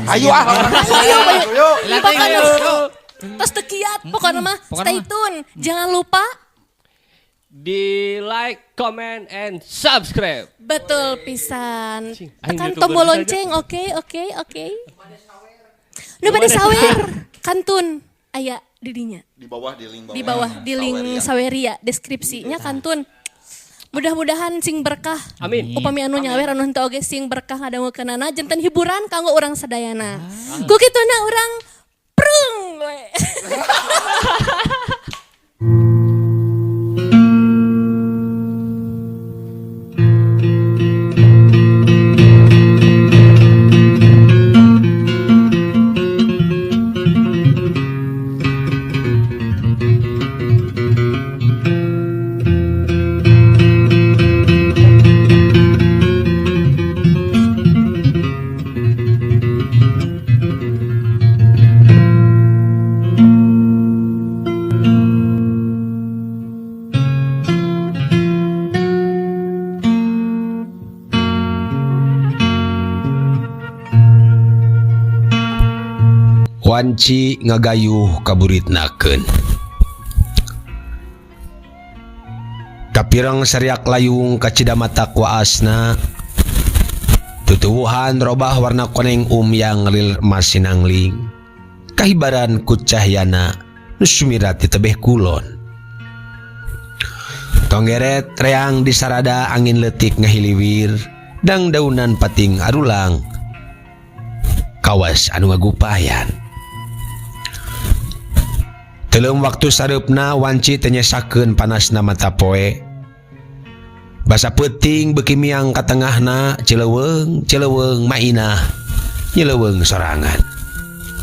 Ayo ah. Ayo, ayo. Lah, Pokoknya ayo. tos teu kiat pokoknya mah Pokoknya stay mah. tune. Jangan lupa Di like, comment, and subscribe. Betul pisan. Cing, aing Tekan YouTuber tombol saja. lonceng, oke. Nu bade sawer, kantun aya di dinya. Di bawah, di link bawah. Di bawah di link Saweria. Saweria deskripsinya kantun. Mudah-mudahan sing berkah. Amin. Upami anu nyawer anu henteu oge sing berkah ngadangukeunana janten hiburan kanggo urang sadayana. Ku kituna urang prung we. Wanci ngagayuh kaburitnakeun. Kapireng seriak layung kacida mata kuasna. Tutuwuhan robah warna koneng yang lil masinangling. Kahibaran ku cahyana nu sumirat di tebeh kulon. Tonggeret reang disarada angin leutik ngahiliwir dang daunan pating arulang. Kawas anu ngagupayan. Teuleum waktu sareupna wanci teu nyesakeun panasna mata poe. Basa peuting beuki miang ka tengahna cileuweung cileuweung mainah nyeleuweung sorangan.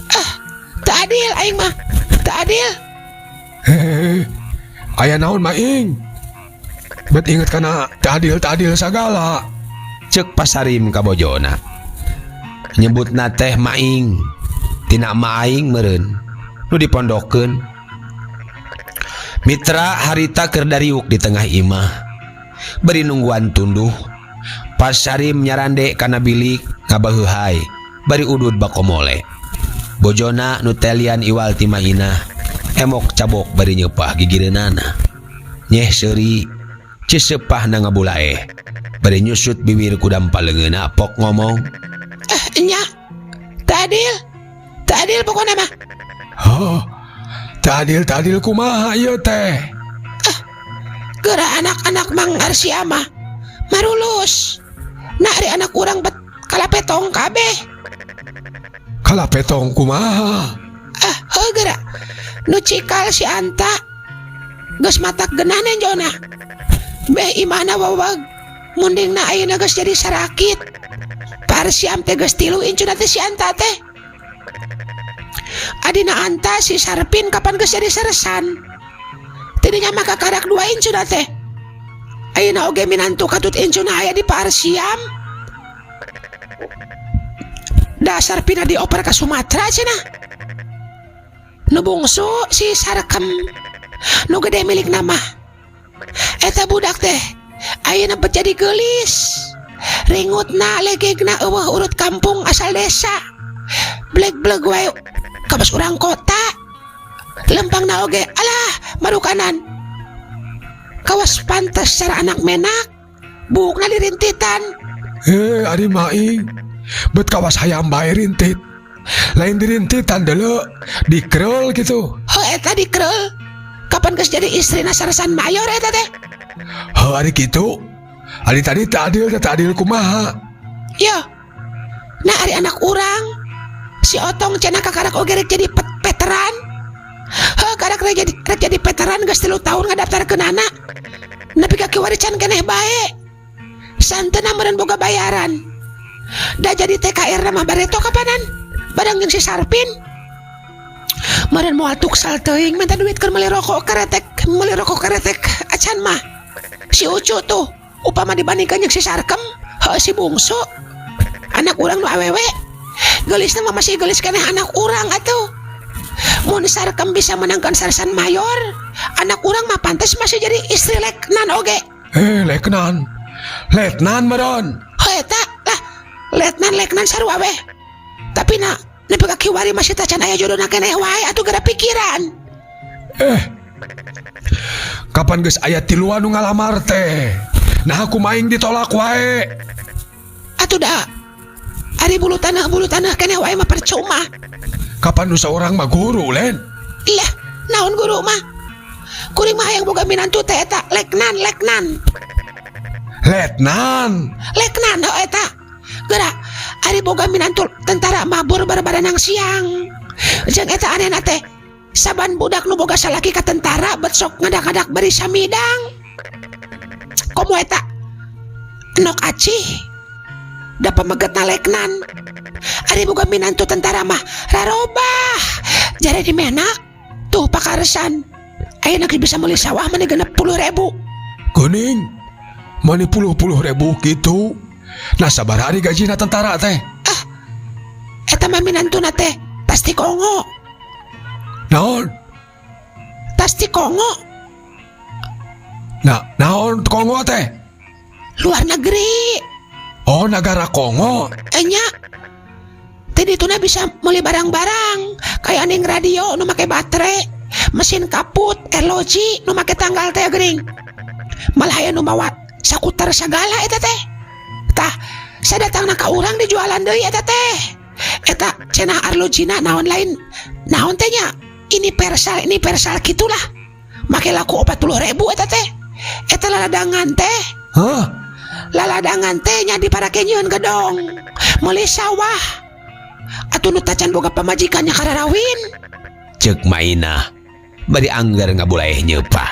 Ah, teu adil aing mah. Teu adil. Hehehe. Aya naon maing? Bet inget kana teu adil teu adil sagala. Ceuk Pasarim ka bojona. Nyebutna teh maing tina maing meureun nu dipondokeun. Mitra harita keur dariuk di tengah imah. Bari nungguan tunduh. Pasarim nyarande kana bilik ngabaheuhai bari udud bakomole. Bojona nu telian iwal ti mainah emok cabok bari nyeupah gigireunana. Nyeh seuri cisepahna ngabulaeh bari nyusut biwir ku dampa leungeunna pok ngomong. Eh, nya. Teu adil. Teu adil pokona mah. Hah? Teu adil teu adil kumaha ieu teh? Ah, geura anak-anak Mang Arsia mah marulus. Nah ari anak urang bet kalapetong kabeh. Kalapetong kumaha? Ah, heuh geura. Nu cikal si Anta geus matak genah nenjona. Beh imahna wawag mundingna ayeuna geus jadi sarakit. Parsiam teh geus 3 incuna teh si Anta teh. Adina Anta si Sarpin kapan geus jadi sersan. Tidinya mah kakarak 2 incuna teh. Ayeuna oge minantu katut incuna aya di Parsiam. Dasar pina dioper ka Sumatera cenah. Nu bungsu si Sarkem. Nu gede milik nama. Eta budak teh ayeuna bet jadi geulis. Ringutna legegna eueuh urut kampung asal desa. Bleg-bleg wae kawas urang kota. Lempangna oge alah marukanan. Kawas pantes secara anak menak. Buukna dirintitan. Ari maing. Bet kawas hayam bae rintit. Lain dirintitan deuleu, dikereul gitu. Heuh eta dikereul. Kapan geus jadi istrina sersan mayor eta teh? Heuh ari kitu. Ari tadi teu adil teh teu adil kumaha? Yo. Nah ari anak urang si Otong cenah kakarak oge rek jadi veteran. Heuh karak rek jadi veteran geus 3 tahun ngadaftarkeunana. Nepi ka kiwari can keneh bae. Santena meureun boga bayaran. Da jadi TKR na mah bareto kapanan? Barang jeung si Sarpin. Meureun moal tuksal teuing minta duit keur meuli rokok keretek, meuli rokok keretek acan mah. Si Ucu tuh upama dibandingkan jeung si Sarkem, heuh si bungsu. Anak urang nu awewe. Geulisna mah masih geulis keneh anak urang atuh. Mun Sarkem bisa menangkan sersan mayor, anak urang mah pantes masih jadi istri leknan oge. Leknan. Letnan meureun. Heuh eta lah, letnan leknan sarua we. Tapi Tapi na nepi ka kiwari masih tacan aya jodona keneh wae atuh gara pikiran. Eh. Kapan geus aya tiluan nu ngalamar teh? Nah ku maing ditolak wae. Atuh da ari bulu tanah keneh wae mah percuma. Kapan nu saurang mah guru len? Lah, naon guru mah? Kuring mah hayang boga minantu teh eta leknan leknan. Letnan. Leknan ho eta. Geura ari boga minantu tentara mah bor barbaranang siang. Jeung eta anehna teh saban budak nu boga salaki ka tentara bet sok ngadak-ngadak bari samidang. Komo eta nok acih da pamegetna leknan. Ari boga minantu tentara mah rarobah jare dimenak tuh pakaresan. Ayeuna geus bisa meuli sawah mani 60.000. Geuning mani puluh-puluh ribu gitu. Nah sabaraha ari gajina tentara teh? Ah, eta mah minantuna teh tas ti Kongo. Naon? Tas ti Kongo. Nah, naon Kongo teh? Luar negeri. Oh, negara Kongo. Enya. Tadi dituna bisa meuli barang-barang kayak ning radio nu make baterai, mesin kaput, erloji nu make tanggal teh geuning. Malah aya nu mawa sakuter sagala eta teh. Tah, sadatangna ka urang dijualan deui eta teh. Eta cenah arlojina naon lain naon teh nya? Ini persal gitulah. Make laku 40.000 eta teh. Eta laladangan teh. Hah? Laladangan teh nya diparake nyieun gedong. Meuli sawah. Atuh nu tacan boga pamajikannya kararawin. Ceuk Mainah bari anggar ngabulaeh nyeupah.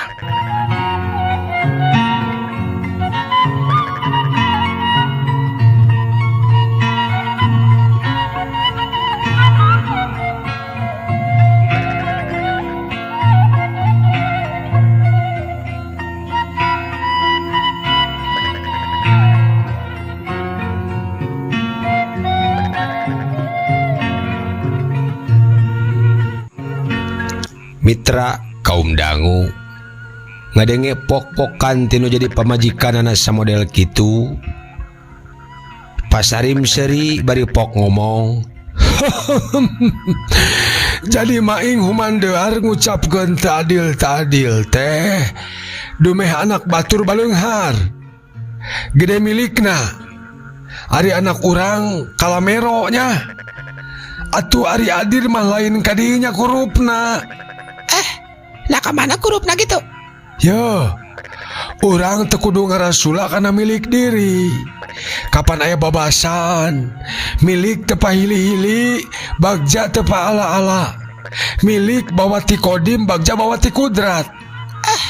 Mitra kaum dangu ngadenge pok-pokan tinu jadi pamajikan anak samodel kitu. Pasarim seri bari pok ngomong. Jadi maing humandear ngucapkeun teu adil tadil teh dumeh anak batur baleunghar gede milikna. Ari anak urang kalamero nya. Atuh ari adil mah lain kadinya kurupna. Lah ka mana kurupna gitu? Yo, urang teu kudu ngarasula kana milik diri. Kapan aya babasan, milik teu pahili-hili, bagja teu paala-ala. Milik bawa ti kodim, bagja bawa ti kudrat. Ah,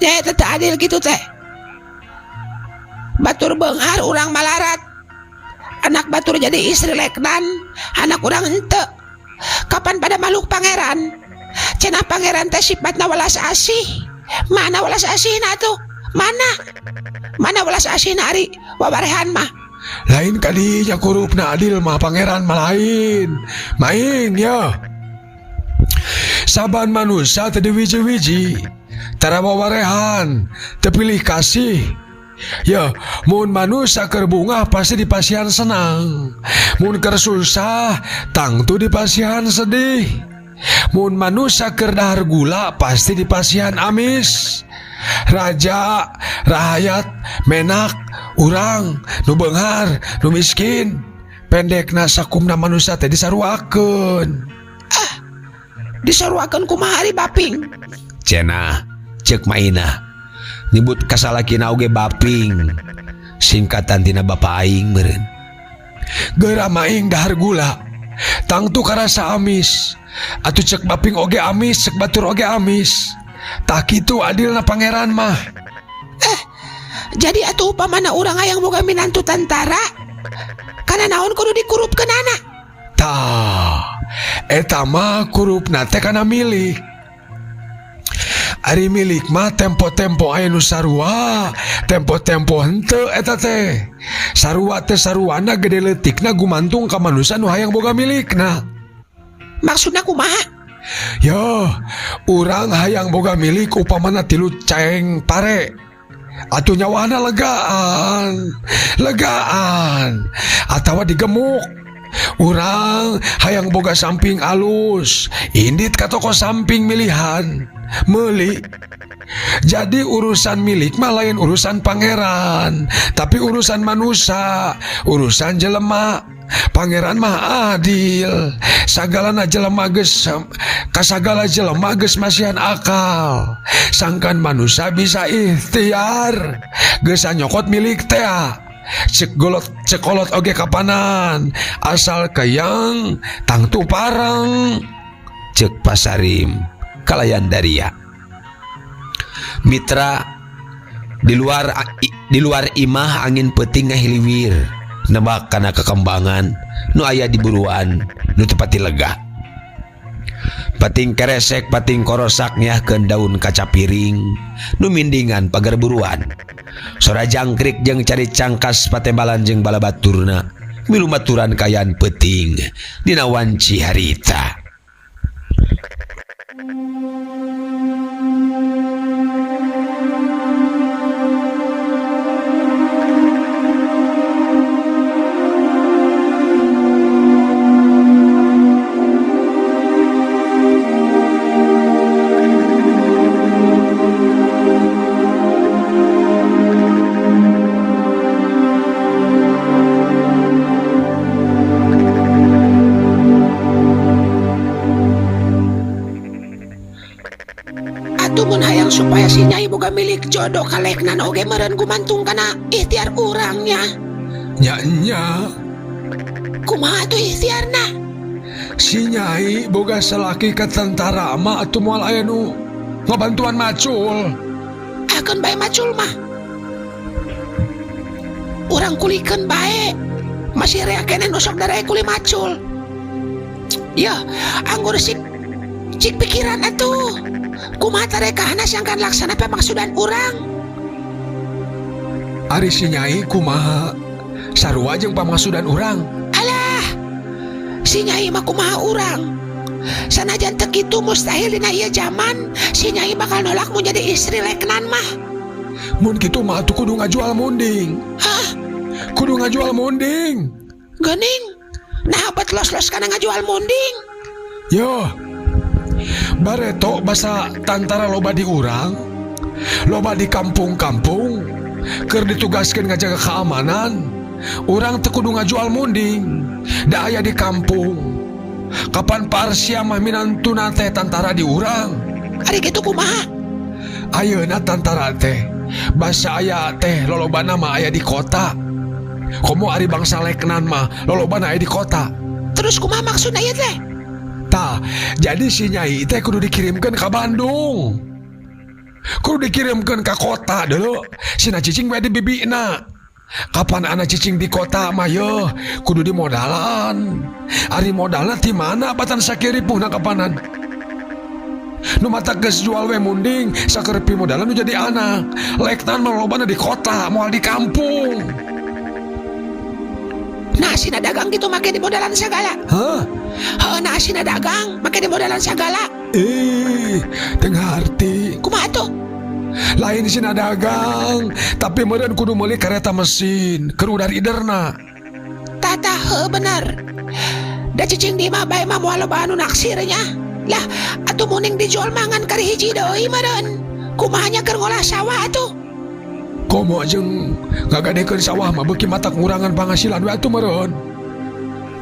nya eta teu adil gitu teh. Batur beunghar urang malarat. Anak batur jadi istri leknan, anak urang henteu. Kapan pada makhluk pangeran? Cenah pangeran teh sifatna welas asih. Mana welas asihna tuh? Mana? Mana welas asihna ari wawarehan mah? Lain kadinya kurupna adil mah pangeran mah lain. Maing ya. Saban manusia teu diwiji-wiji. Tara wawarehan, teu pilih kasih. Ya, mun manusia keur bungah pasti dipasihan senang. Mun keur susah, tangtu dipasihan sedih. Mun manusia keur dahar gula pasti dipasihan amis. Raja, rahayat, menak, urang, nu beunghar, nu miskin. Pendekna sakumna manusia teh disaruakeun. Ah, disaruakeun kumaha ari baping? Cenah, ceuk Mainah. Nyebut kasalakina oge baping. Singkatan tina bapa aing meureun. Geura maing dahar gula. Tangtu karasa amis. Atuh cek baping oge amis, cek batur oge amis. Tah kitu adilna pangeran mah. Jadi atuh upamana urang hayang boga minantu tentara, kana naon kudu dikurupkeunana? Tah, eta mah kurupna teh kana milik. Ari milik mah tempo-tempo aya nu sarua, tempo-tempo henteu eta teh. Sarua teh saruana gede leutikna gumantung ka manusia nu hayang boga milikna. Maksudna kumaha? Yo, urang hayang boga milik upamana 3 ceng pare. Atuh nyawana legaan, legaan atawa digemuk. Urang hayang boga samping alus, indit ka toko samping milihan, meuli. Jadi urusan milik mah lain urusan pangeran, tapi urusan manusia, urusan jelema. Pangeran mah adil. Sagalana jelema geus kasagala jelema geus masihan akal. Sangkan manusia bisa ikhtiar, geus nyokot milik teh. Cek golot cek kolot oge kapanan, asal keyang tangtu pareng. Cek Pasarim kalayan daria. Mitra, di luar imah angin peuting ngahiliwir nebak kana kekembangan nu aya di buruan nu teu pati lega. Pating keresek pating korosak ngiahkeun daun kaca piring nu mindingan pagar buruan. Sora jangkrik jeung cari cangkas patembalan jeung balabaturna milu maturan kaayaan peuting dina wanci harita. Atuh mun hayang supaya si Nyai boga milik, jodoh ka Leknan oge meureun gumantung kana ikhtiar urang nya. Nya nya. Kumaha atuh ikhtiarna? Si Nyai boga salaki ka tentara mah atuh moal aya nu ngabantuan macul. Akeun bae macul mah. Urang kulikeun bae. Masih rea keneh nu sok darae kuli macul. Ya, anggur sik cik pikiran atuh. Kumaha tarekahna sangkan laksana pamaksudan urang? Ari si Nyai kumaha? Sarua jeung pamaksudan urang. Alah, si Nyai mah kumaha urang? Sanajan teu kitu, mustahil dina ieu zaman si Nyai bakal nolak mun jadi istri Leknan mah. Mun kitu mah atuh kudu ngajual munding. Hah? Kudu ngajual munding. Geuning? Nah, bet los-los kana ngajual munding. Yo. Bareto basa tantara loba di urang, loba di kampung-kampung, keur ditugaskeun ngajaga keamanan. Urang teu kudu ngajual munding, da aya di kampung. Kapan parsia mah minantuna teh tantara di urang. Ari kitu kumaha? Ayeuna tantara teh basa aya teh lolobana mah aya di kota. Komo ari bangsa Leknan mah lolobana aya di kota. Terus kumaha maksudna ieu teh? Tah, jadi si Nyai teh kudu dikirimkan ke Bandung. Kudu dikirimkan ke kota dulu. Sina cicing we di bibina. Kapan anak cicing di kota mah yeuh kudu dimodalan. Ari modalna ti mana batan sakiripuhna kapanan? Nu matak geus jual we munding saker pimodalan nu jadi anak. Leknan mah lolobana di kota, moal di kampung. Nah, sina dagang gitu make di modalan sagala. Hah? Heuh, nah sina dagang make di modalan sagala. Ih, teu ngarti. Kumaha tuh? Lain sina dagang, tapi meureun kudu meuli kereta mesin keur udar iderna. Tata, heuh bener. Da cicing di mah bae mah moal loba anu naksir nya. Lah, atuh munding dijual mangan kari hiji deui meureun. Kumaha nya keur ngolah sawah atuh? Komo jeung ngagadekeun sawah mah beuki matak ngurangan penghasilan we atuh meureun.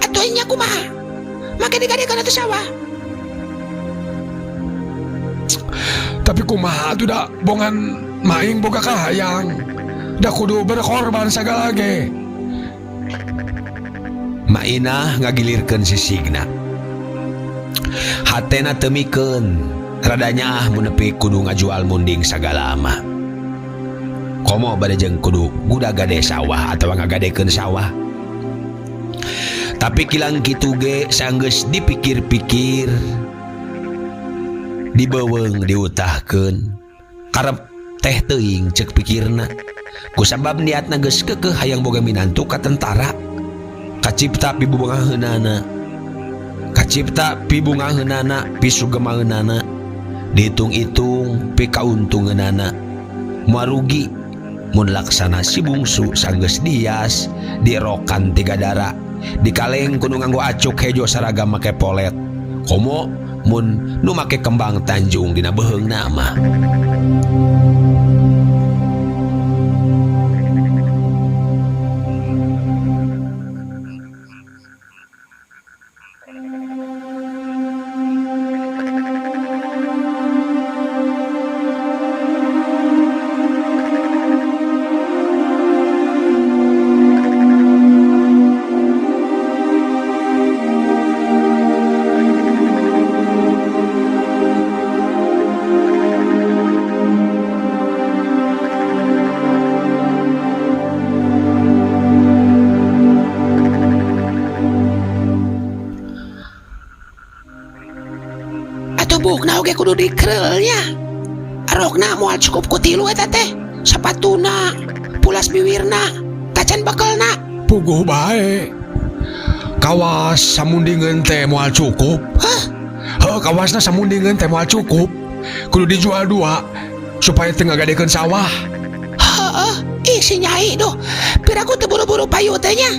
Atuh nya kumaha? Make digadekeun atuh sawah. Tapi kumaha atuh, da bongan maing boga kahayang. Da kudu berkorban sagala ge. Mainah ngagilirkeun sisigna. Hatena teu mikeun, rada nyaah mun nepi kudu ngajual munding sagala mah. Komo bade jeung kudu guda gade sawah atawa ngagadekeun sawah. Tapi kilang kitu ge sanggeus dipikir-pikir, dibeuweung diutahkeun, karep teh teuing cek pikirna. Kusabab niatna geus keukeuh hayang boga minantu ka tentara. Kacipta pibungaheunana. Kacipta pibungaheunana, pisugemaeunana. Dihitung-hitung pikauntungeunana. Moal rugi mun laksana si bungsu sanggeus dihias dirokan tiga dara. Dikaleng ku nu nganggo acuk hejo saragam make polet. Komo mun nu make kembang tanjung dina beuheungna mah. Atuh buukna oge kudu dikereul nya. Rokna moal cukup ku tilu eta teh. Sapatuna, pulas biwirna, tacan bekelna. Puguh bae. Kawas samundingeun teh moal cukup. Hah? Heuh, kawasna samundingeun teh moal cukup. Kudu dijual dua supaya teu ngagadekeun sawah. Heeh, ih si Nyai duh. Piraku teu buru-buru payu teh nya.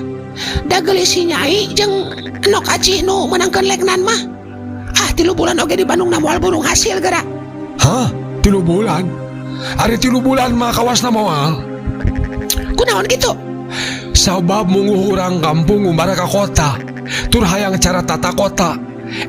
Da geulis si Nyai jeung Nok Acih nu meunangkeun leknan mah. Ah, 3 bulan oge di Bandung na moal burung hasil geura. Hah? 3 bulan? Ari 3 bulan mah kawasna moal. Kunaon kitu? Sabab munguh urang kampung ngumbara ka kota. Tur hayang cara tata kota.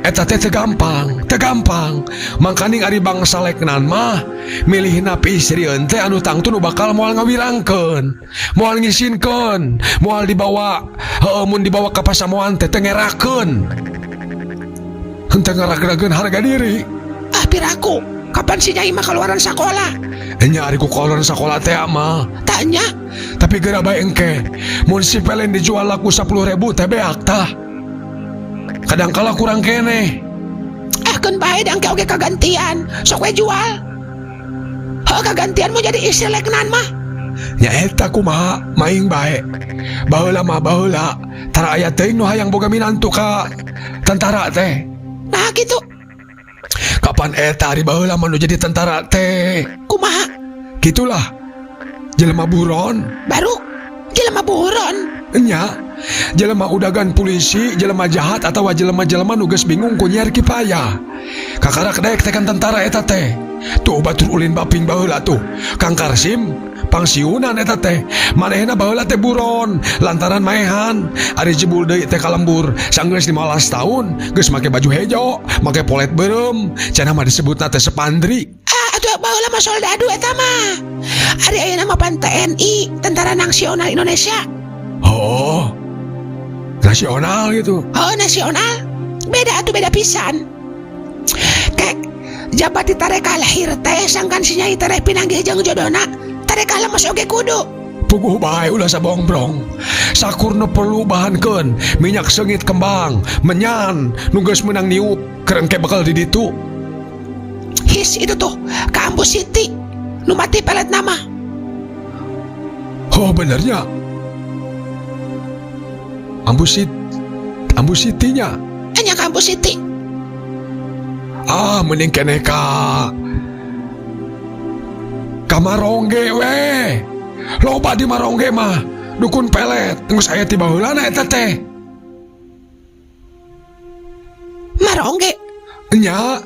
Eta teh teu gampang, teu gampang. Mangkaning ari bangsa leknan mah milihna piistrieun teh anu tangtu nu bakal moal ngawirangkeun, moal ngisinkeun, moal dibawa, heueuh mun dibawa ka pasamuan teh teu ngerakeun. Henteu ngaragrageun harga diri. Ah piraku, kapan si Nyai mah kaluaran sakola? Nya ari ku kaluaran sakola teh mah. Tah nya. Tapi geura bae engke, mun si pelen dijual laku 10.000 teh beak tah. Kadangkala kurang keneh. Ah keun bae da engke oge kagantian, sok we jual. Heuh kagantian mun jadi istri leknan mah. Nya eta kumaha maing bae. Baheula mah baheula, tara aya teuing nu hayang boga minantu ka tentara teh. Nah kitu. Kapan eta ari baheula mah nu jadi tentara teh? Kumaha? Gitulah. Jelema buron. Baru jelema buron. Nya, jelema udagan polisi, jelema jahat atawa jelema-jelema nu geus bingung ku nyiar kipaya. Kakarak daek tekan tentara eta teh. Tuh batur ulin baping baheula tuh. Kang Karsim pangsiunan eta teh. Manehna baheula teh buron lantaran maehan. Ari jebul deui teh kalembur sanggeus 15 tahun geus make baju hejo, make polet beureum, cenah mah disebutna teh sepandri. Ah, atuh baheula mah soldadu eta mah. Ari ayeuna mah pan TNI, Tentara Nasional Indonesia. Oh, nasional gitu. Oh, nasional. Beda atuh, beda pisan. Kek jabat ditarekah lahir teh sangkan si Nyai tereh pinanggih jeung jodona, tarekah lemes oge kudu. Puguh bae ulah sabongbrong. Sakur nu perlu bahankeun minyak seungit kembang, menyan nu geus meunang niup, keur engke bekal di ditu. His itu tuh ka Ambu Siti nu mati pelet nama. Oh, benernya. Ambu Siti, Ambu Sitinya. Nya ka Ambu Siti. Ah, mending keneh ka Marongge we. Loba di Marongge mah dukun pelet. Geus aya ti baheulana eta teh. Marongge. Nya.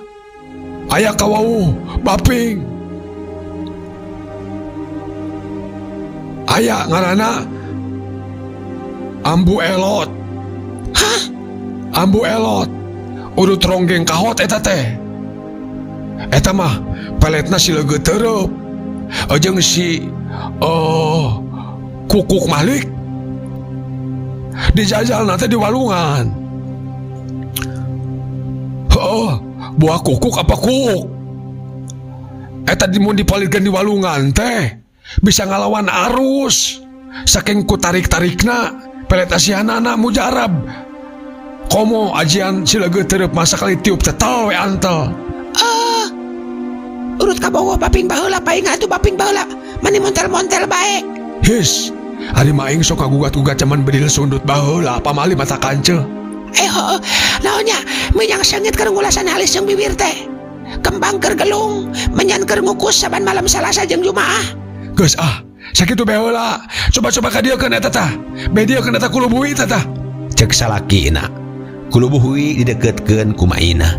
Aya kawauh baping. Aya ngaranna Ambu Elot. Hah? Ambu Elot. Urut ronggeng kahot eta teh. Eta mah peletna si leugeut teureub. Jeung si Kukuk Malik dijajal nanti di walungan. Oh, buah kukuk apa kuk? Eta mun dipalidkeun di walungan teh bisa ngalawan arus. Saking ku tarik-tarikna pelet asihanana mujarab. Komo ajian si leugeut teureub masa kali tiup tetel we antel. Urut kabogoh baping baheula paing atuh baping baheula mani montel-montel bae. His, ari maing sok kagugat-gugat jaman bedil sundut baheula pamali mata kanceu. Heuh, naonnya minyak seungit keur ngulasan halis jeung bibir teh. Kembang keur gelung, menyan keur ngukus saban malam Salasa jeung Jumaah. Geus ah, sakitu bae heula. Coba-coba ka dieu keun eta tah. Be dieu keun eta kulubui eta tah. Cek salakina. Kulubuh hui dideketkeun ku Mainah.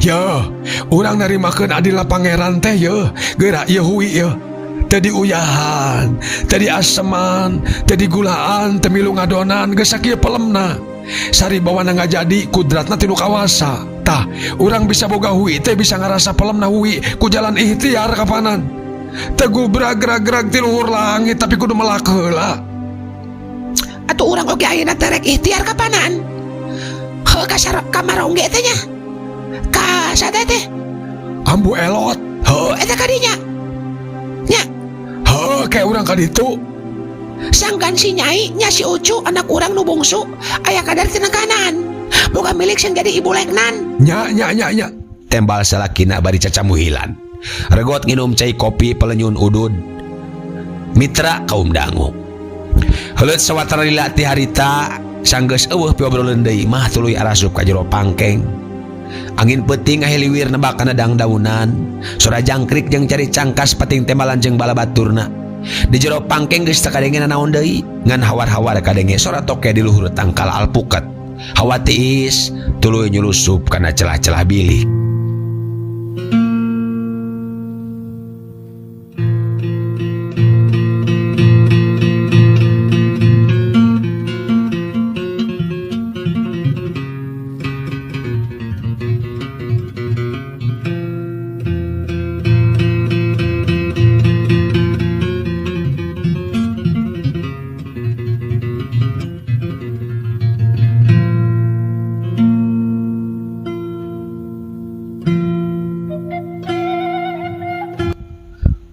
Yeuh, urang narimakeun adilna pangeran teh yeuh, geura ieu hui yeuh. Teu diuyahan, teu diaseman, teu digulaan, teu milu ngadonan, geus sakieu pelemna. Sari bawana ngajadi kudratna ti nu kawasa. Tah, urang bisa boga hui teh bisa ngarasa pelemna hui ku jalan ikhtiar kapanan. Teu gubrag-grag-grag ti luhur langit tapi kudu melak heula. Atuh urang oge ayeuna teh rek ikhtiar kapanan. Heuh ka ka Marongge teh nya. Ka sate teh. Ambu Elot. Heuh eta ka dinya. Nya. Heuh kayak urang ka ditu. Sangkan si Nyai nya si Ucu anak urang nu bungsu aya kadar tinekanan. Boga milik sing jadi ibu leknan. Nya nya nya nya. Tembal salakina bari cacamuhilan. Regot nginum cai kopi pelenyun udud. Mitra kaum dangu. Heuleut sawatara lila ti harita sanggeus eueuh piobroleun deui mah tuluy arasup ka jero pangkeng. Angin peuting ngahiliwir nebak kana dangdaunan, sora jangkrik jeung cari cangkas pating tembalan jeung bala baturna. Di jero pangkeng geus teu kadenge nanaon deui, ngan hawar-hawar kadenge sora toke di luhur tangkal alpukat. Hawa tiis tuluy nyulusup kana celah-celah bilik.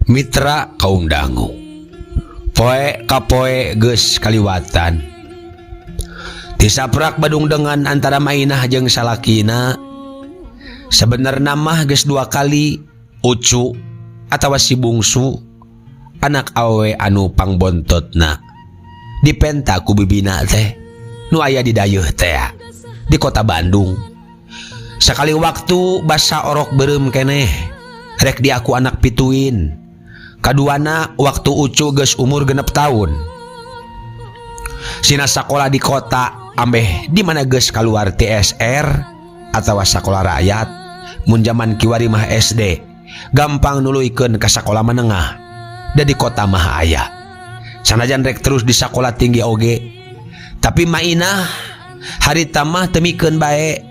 Mitra kaum dangu. Poe kapoe geus kaliwatan. Tisaprak badung dengan antara Mainah jeung salakina. Sebenarna mah geus dua kali Ucu atawa si bungsu anak awe anu pangbontotna dipenta ku bibina teh nu aya di dayeuh teh di kota Bandung. Sakali waktu basa orok beureum keneh rek diaku anak pituin. Kaduana waktu Ucu geus umur 6 tahun. Sina sakola di kota ambeh di mana geus kaluar TSR atawa sakola rakyat mun jaman kiwari mah SD gampang nuluykeun ka sakola menengah da di kota mah aya. Sanajan rek terus di sakola tinggi oge tapi Mainah harita mah teu mikeun bae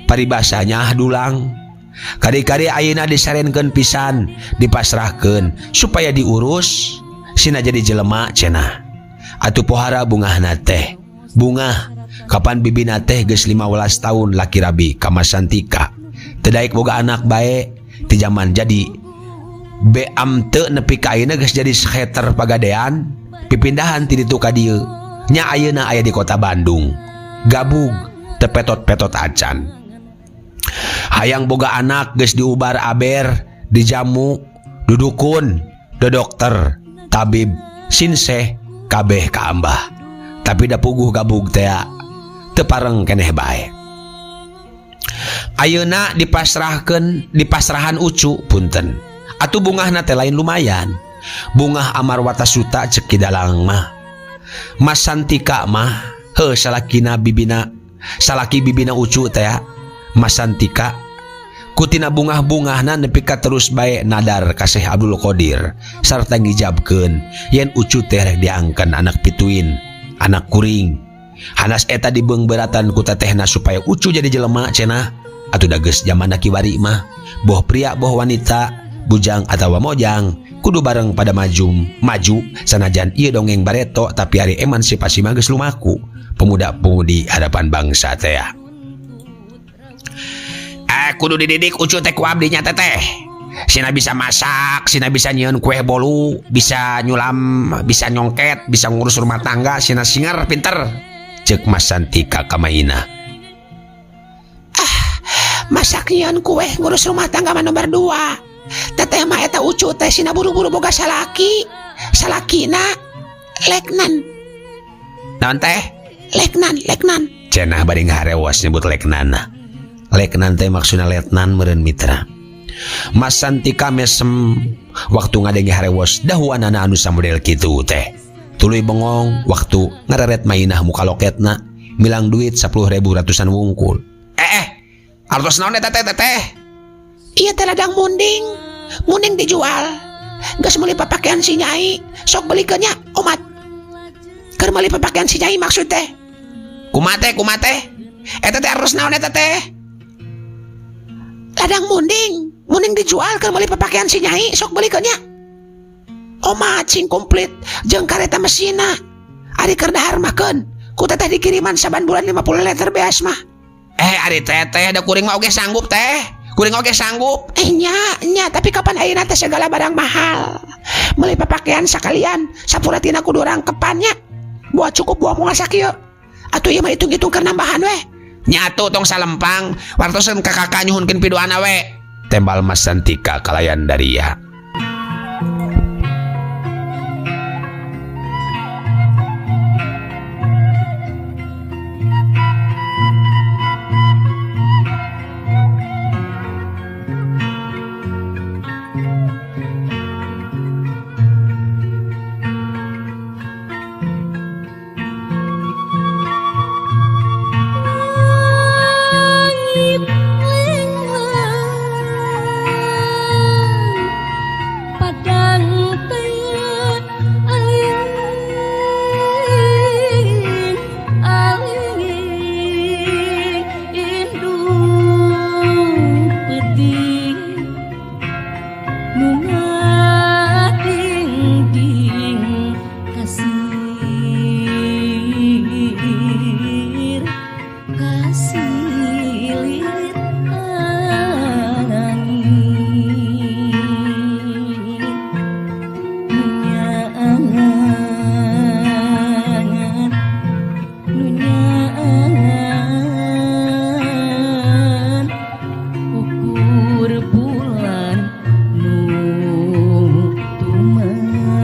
paribasanya dulang. Kari-kari ayeuna disarenkeun pisan dipasrahkeun supaya diurus sina jadi jelema cenah. Atuh pohara bungahna teh. Bungah kapan bibina teh geus 15 tahun laki rabi ka Masantika. Teu daek boga anak bae ti jaman jadi beam teu nepi ka ayeuna geus jadi skater pagadean pipindahan ti ditu ka dieu. Nya ayeuna aya di kota Bandung. Gabug teu petot-petot acan. Hayang boga anak geus diubar aber, dijamu, dudukun, do dokter, tabib, sinseh, kabeh kaambah. Tapi da puguh gabug tea, teu pareng keneh bae. Ayeuna dipasrahkeun, dipasrahan Ucu punten. Atuh bungahna teh lain lumayan. Bungah Amar Watasuta cek ki dalang mah. Mas Santika mah heuh salakina bibina, salaki bibina Ucu tea. Mas Santika kutina bungah-bungahna nepi ka terus bae nadar ka Syekh Abdul Qadir sarta ngijabkeun yen Ucu teh rek diangkeun anak pituin, anak kuring. Hanas eta dibeungbeuratan ku tetehna supaya Ucu jadi jelema cenah. Atuh da geus jamanna kiwari mah, boh pria boh wanita, bujang atawa mojang, kudu bareng pada maju sanajan ieu dongeng bareto tapi ari emansipasi mah geus lumaku. Pemuda-pemudi hadapan bangsa teh. Kudu dididik Ucu teh ku abdi nya teteh. Sina bisa masak, sina bisa nyieun kue bolu, bisa nyulam, bisa nyongket, bisa ngurus rumah tangga, sina singer pinter. Cek Mas Santika ka Mainah. Ah, masak nyieun kue ngurus rumah tangga mah nomor 2. Teteh mah eta Ucu teh sina buru-buru boga salaki. Salakina leknan. Naon teh? Leknan, leknan. Cenah bari ngaharewas nyebut leknana. Leknan teh maksudna letnan meureun mitra. Mas Santika mesem waktu ngadenge harewos dahuanana anu samodel kitu teh. Tuluy bengong waktu ngareret Mainah muka loketna. Milang duit 10.000 ratusan wungkul. Eh, artos naon eta teh teteh? Ieu teh ladang munding. Munding dijual. Geus meuli papakean si Nyai, sok belikeun nya omat. Keur meuli papakean si Nyai maksud teh. Kumaha teh, kumaha teh? Eta teh artos naon eta teh? Ladang munding, munding dijual keur meuli papakean si Nyai, sok belikeun nya. Omat sing komplit jeung kareta mesina. Ari keur dahar mah keun, ku teteh dikiriman saban bulan 50 liter beas mah. Eh, ari teteh da kuring mah oge sanggup teh. Kuring oge sanggup. Nya, nya, tapi kapan ayeuna teh segala barang mahal. Meuli papakean sakalian, sapuratina kudu rangkepan nya. Buat cukup buah moal sakieu. Atuh ieu mah hitung-hitung keur nambahan weh. Nyatu tong salempang, wartoseun ka kakak nyuhunkeun piduana we. Tembal Mas Santika kalayan daria. Langit lenglang padang teu alin alin indung peuting nu ngadingding kasir kasilit angin nu nyaangan nu nyaangan ukur bulan nu tumangga.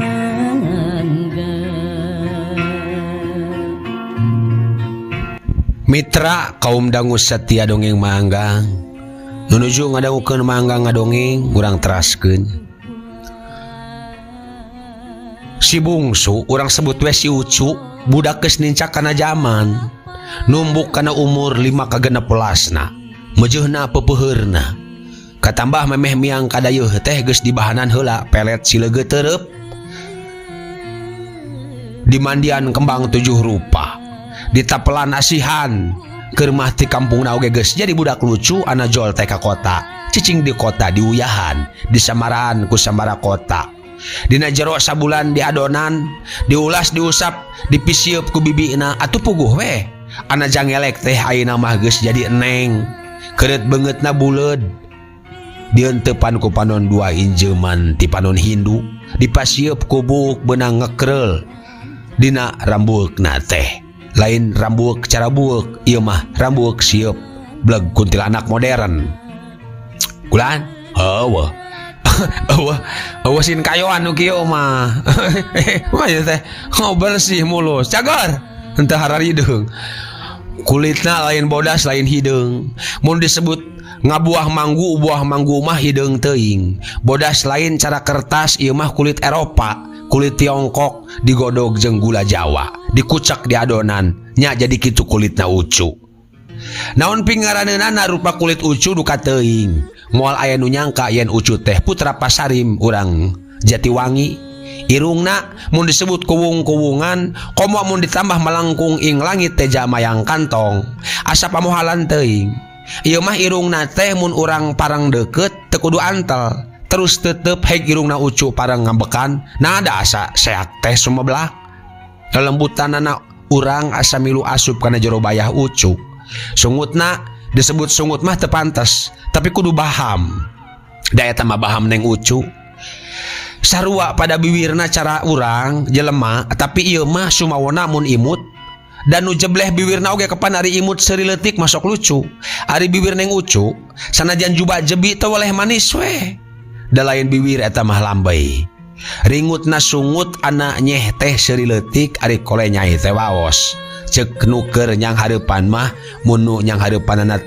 Mitra kaum dangu setia dongeng manggang nunuju ngadangukeun manggang ngadongeng urang teraskeun. Si bungsu urang sebut we si Ucu, budak geus nincak kana jaman, numbuk kana umur 5 ka 16na, mejeuhna pepeuheurna. Katambah memeh miang kadayeuh teh geus dibahanan heula pelet sileugeut tereup. Dimandian kembang 7 rupa, ditapelan asihan. Keur mah ti kampungna oge geus jadi budak lucu ana jol teh ka kota. Cicing di kota diuyahan, disamaraan ku samara kota. Dina jero sabulan diadonan, diulas diusap, dipisieup ku bibina atuh puguh we. Ana jangelek teh ayeuna mah geus jadi eneng. Keureut beungeutna buleud. Dientepan ku panon 2 injeuman ti panon Hindu, dipasieup ku buuk beunang ngekreul. Dina rambueukna teh lain rambueuk cara bueuk, ieu mah rambueuk sieup bleg kuntilanak modern. Kulan? Heueuh. Eueuh, eueuh sin kayoan nu kieu mah. Mah ieu teh oh, bersih mulus, cager. Henteu hararideung. Kulitna lain bodas lain hideung. Mun disebut ngabuah manggu, buah manggu mah hideung teuing. Bodas lain cara kertas, ieu mah kulit Eropa, kulit Tiongkok digodog jeung gula Jawa, dikucek di adonan, nya jadi kitu kulitna Ucu. Naon pingaraneunana rupa kulit Ucu duka teuing. Moal aya nu nyangka yen Ucu teh putra Pasarim urang Jatiwangi. Irungna mun disebut kuwung-kuwungan, komo mun ditambah melengkung ing langit teh jamayang kantong. Asa pamohalan teuing. Ieu mah irungna teh mun urang parang deukeut teu kudu antel. Terus tetep heg irungna Ucu parang ngambekan, nah da asa seak teh sumeblak. Lelembutanana urang asa milu asup kana jero bayah Ucu. Sungutna disebut sungut mah teu pantes, tapi kudu baham. Da eta mah baham neng Ucu. Sarua pada biwirna cara urang jelema, tapi ieu mah sumawona mun imut. Dan nu jebleh biwirna oge kapan ari imut seuri leutik masok lucu. Ari biwir neng Ucu sanajan juba jebi teu weleh manis we. Da lain biwir eta mah lambey. Ringutna sungut ana nyeh teh seuri leutik ari kole nyai teh waos. Ceuk nu keur nyang hareupan mah mun nu nyang hareupanana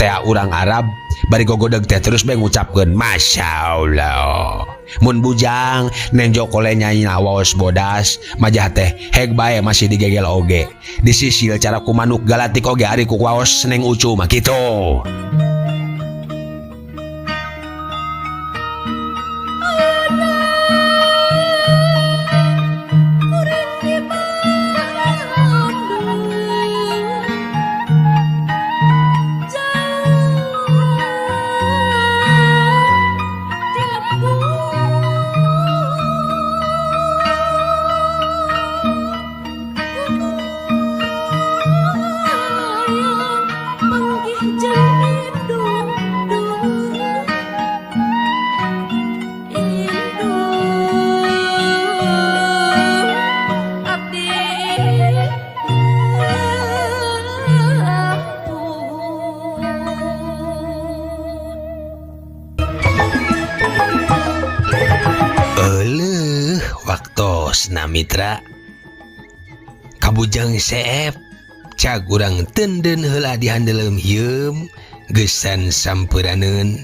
Teh urang Arab bari gogodeg teh terus bae ngucapkeun masyaallah. Mun bujang nenjo kole nyai waos bodas majah teh heg bae masih digegel oge. Disisil cara ku manuk galatik oge ari ku waos neng ucu mah kitu. Waktosna mitra kabujang seep cag urang tenden heula di handeuleum hieum geusan sampuraneun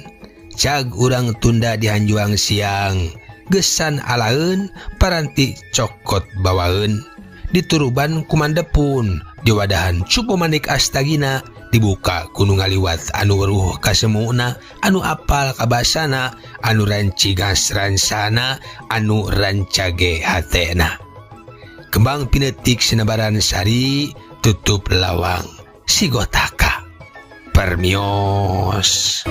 cag urang tunda di hanjuang siang geusan alaeun paranti cokot bawaeun dituruban kumandepun diwadahan cupu manik astagina dibuka ku nu ngaliwat anu weruh kasemuna anu apal kabasana anu rancigas ransana anu rancage hatena kembang pinetik sinebaran sari tutup lawang sigotaka permios.